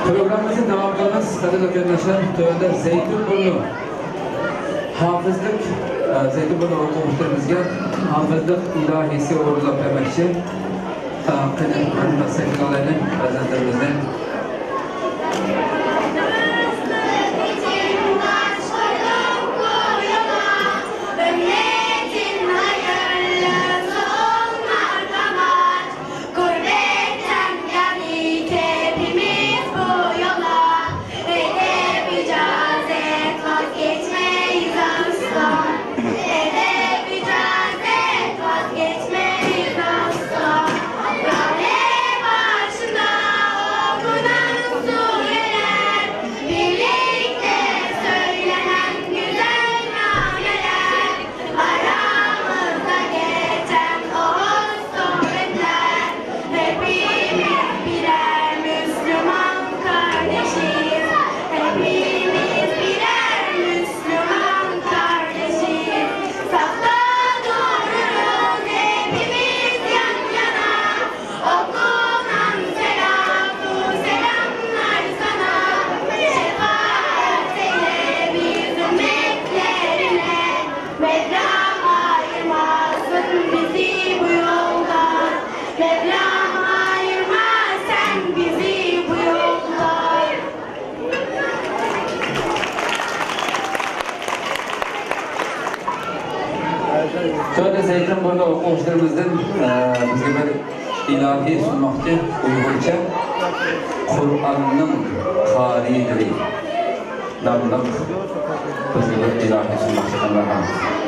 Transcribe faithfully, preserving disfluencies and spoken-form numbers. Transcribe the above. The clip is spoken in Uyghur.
پروگراممىمىزنى داۋام قىلىمىز. قەدىرلىك قېرىنداشلار، تۆۋەندە زەيتۇن بۇرنى ھافىزلىق، ئە، زەيتۇن بۇرنى ئوقۇغۇچىلىرىمىزگە ھافىزلىق ئىلاھىسى ئورۇنلاپ بەرمەكچى. ئە، قېنى، بىر مەقسەتكە ئالايلى پەرزەنتلىرىمىزنى. Gurbetten geldik hepimiz bu yola. Edep icazet vazgeçmeyiz asla. Edep icazet vazgeçmeyiz asla. Rale başında okunan sureler, birlikte söylenen güzel nameler, aramızda geçen o hoş sohbetler. Hepimiz birer Müslüman kardeşiz. Hepimiz birer Müslüman kardeşiz. Safta dururuz hepimiz yan yana. Okunan selatu selamlar sana. Şefaat eyle bizim ümmetlerine. Mevlam ayırmasın bizi bu yoldan. Mevlam ayırma sen bizi bu yoldan. تۆۋەندە زەيتۇن بۇرنى ئوقۇغۇچىلىرىمىزدىن، ئە، بىزگە بىر ئىلاھى سۇنماقچى، ئۇيغۇرچە قۇرئاننىڭ قارىلىرى ناملىق بىزگە بىر ئىلاھى سۇنماقچى قېرىنداشلار.